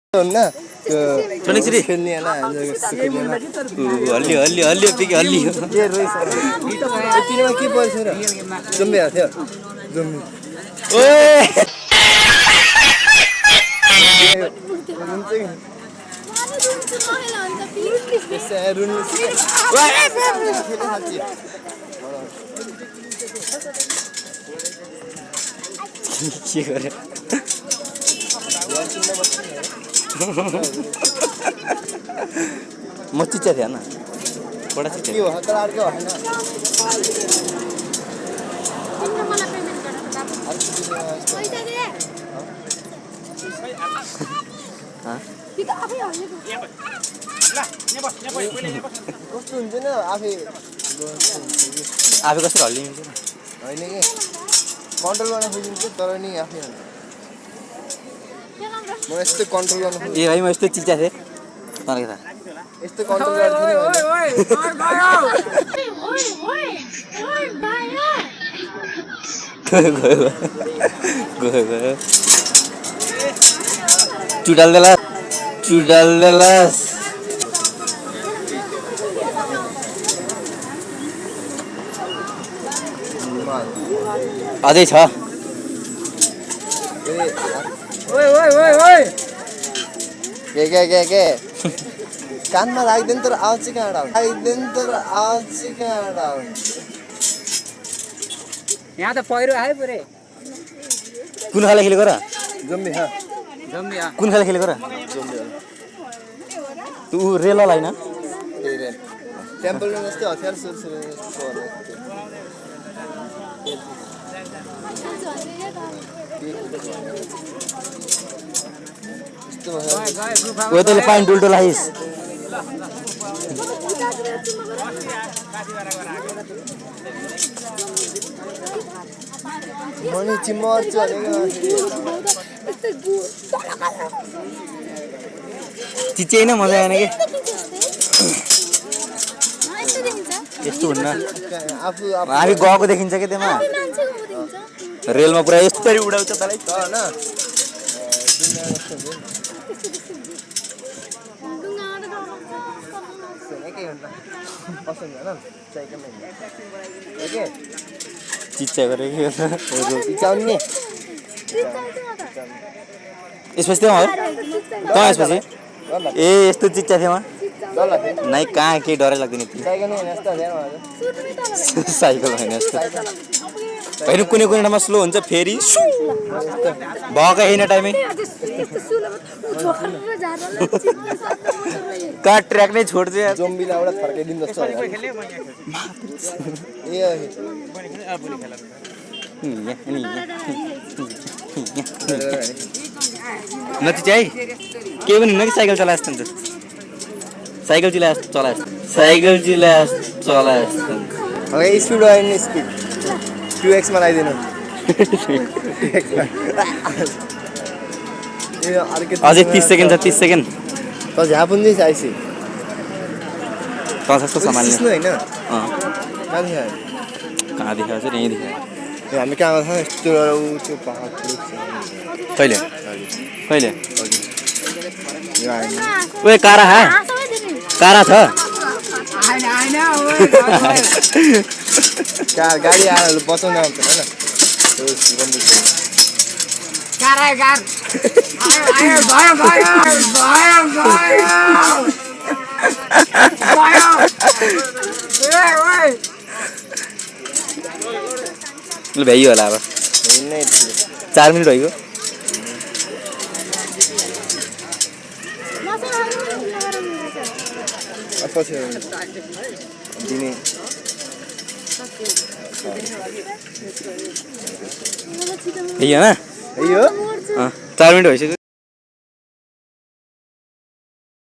ना सोनिक श्री खेल्ने हैन हल्ली हल्ली हल्ली पिके हल्ली के रोइस यतिमा के पर्छ र जम्बे थियो जम्बे ओए के गरे म चिच्चा थियो ना बडा चिच्चा के हो हकलार के हैन कस्तो हुन्छ नि आफै आफै कसरी हल्लिन्छ हैन के कन्ट्रोल गर्न खोजिन्छ तर नि आफै म यस्तो कन्ट्रोल गर्न खोज्छु ए भाइ म यस्तो चिच्चा थिए तँलाई थाहा यस्तो कन्ट्रोल गर्दिन गयो चुडाल देलास अझै छ के कानमा लाग्दैन तर आवाज चाहिँ कहाँबाट आउँछ यहाँ त पहिरो आयो पुरै कुन खाले खेलेको र जम्बी कुन खाले खेलेको र तू रेल लाइन टेम्पल जस्तै हतियार सुरु वो तैँले पानी डुल्टो लाइस मनी चिमर चिच्चै न मजा आएन के यस्तो हुन्न हामी गएको देखिन्छ के त्यसमा रेलमा पुरा यस्तरी उडाउँछ तँलाई चिच्चा गरेको चाउनी यसपछि त्यो यसपछि ए यस्तो चिच्चा थियो नाइ कहाँ केही डरै लाग्दैन साइकल होइन यस्तो होइन कुनै कुनै ठाउँमा स्लो हुन्छ फेरि भएको होइन टाइमै कहाँ ट्र्याक नै छोड्छ जम्बीलाई एउटा फर्काइदिनु जस्तो नति चाहिँ केही पनि हुन्न कि साइकल चलाए जस्तो हुन्छ साइकल चलाए स्पिड आयो नि स्पिड 2x मा लगाइदिनु अझै 30 सेकेन्ड छ 30 सेकेन्ड त झापुन्दै छ आइसी कस्तो सम्हाल्ने हैन कहाँ देखाएको छ यहीँ देखायो हामी कहाँ छ यस्तो त्यो पहाड कहिले ओए कारा छ गाडी आएर बचाउन आउँछ हैन भ्याइयो होला अब 4 मिनट भइगयो दिने होइन 4 मिनट भइसक्यो